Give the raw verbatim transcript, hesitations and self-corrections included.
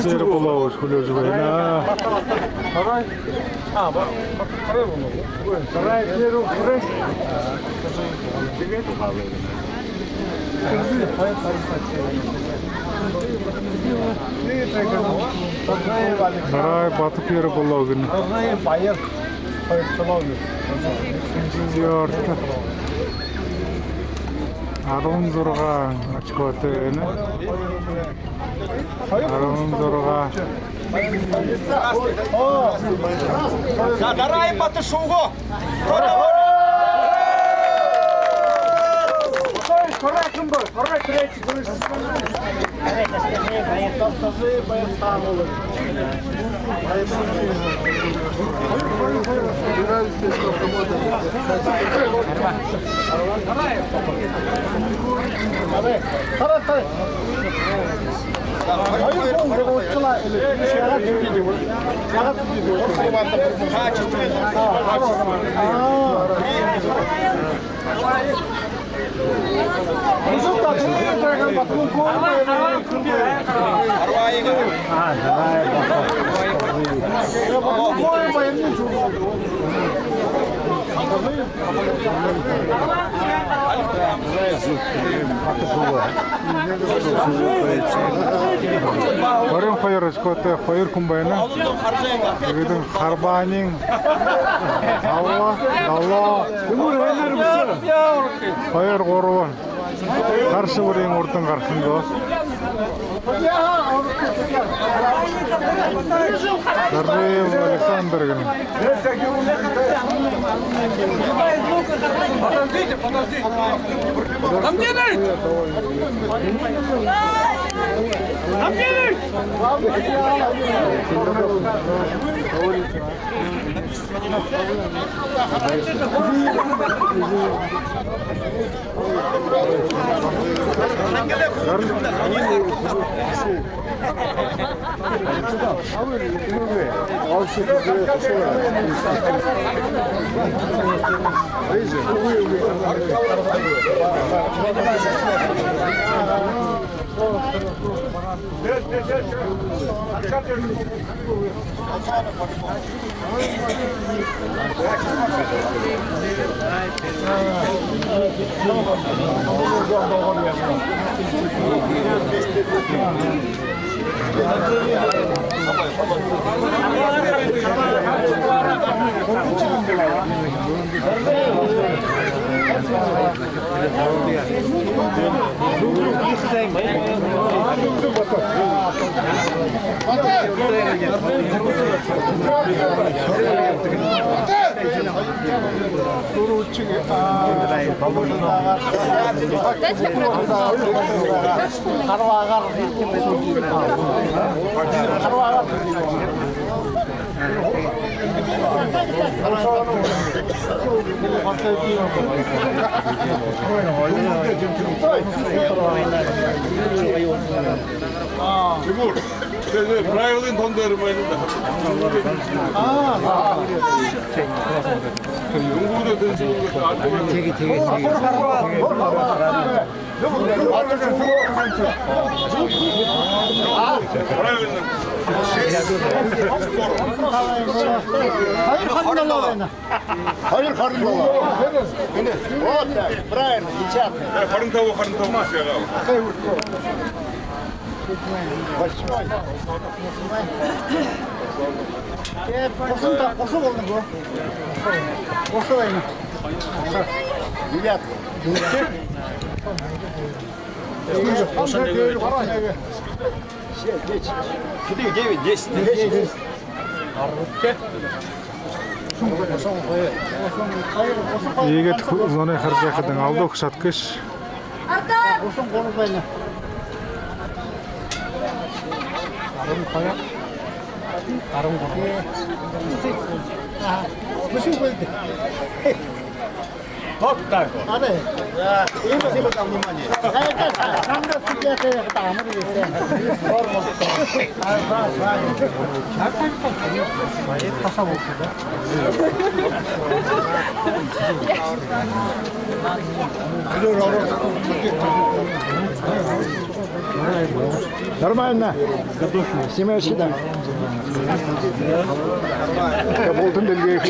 Зэр болоо, хүлеэжэ байна. Гарай Бата Пьер болоо гэнэ. Четвёртый. Арбан зургаан очкотой байна. Арбан зургаан. За, Гарай Бата Шуугаа. Хорин хоёр очкотой хоёр хүн байна. Тиигээд Харбаанын Алла, Далаа. Хоёр, гурбан. Хара Шэбэрэй урдань гараһан даа. Гараев Александр гэнэ. Подождите, подождите. Там где ты? Там где ты? Тимур, тээ, тээ, правилын тон дээрэ байна даа. Үнгүүдэ тэнсүүл. Тиигээ, тиигээ, тиигээ. Правильно. Хоёр хорин долоо байна. Хоёр хорин долоо. Вот так, правильно, печатно. Э, хорин табан, хорин табан. Восьмой. Э, гурбан та, гурбан болоно гү? Гурбан байна. Девятый. Девять, десять. Иигээд ху-, зоной хаража байхадань алдуу шатагш. Гурбан гурбан байна. Гурбан гурбан. Аа, гурбан гурбан. Вот так вот. Спасибо за внимание. Нормально. Снимаешь, да? Болтон дэлгэр.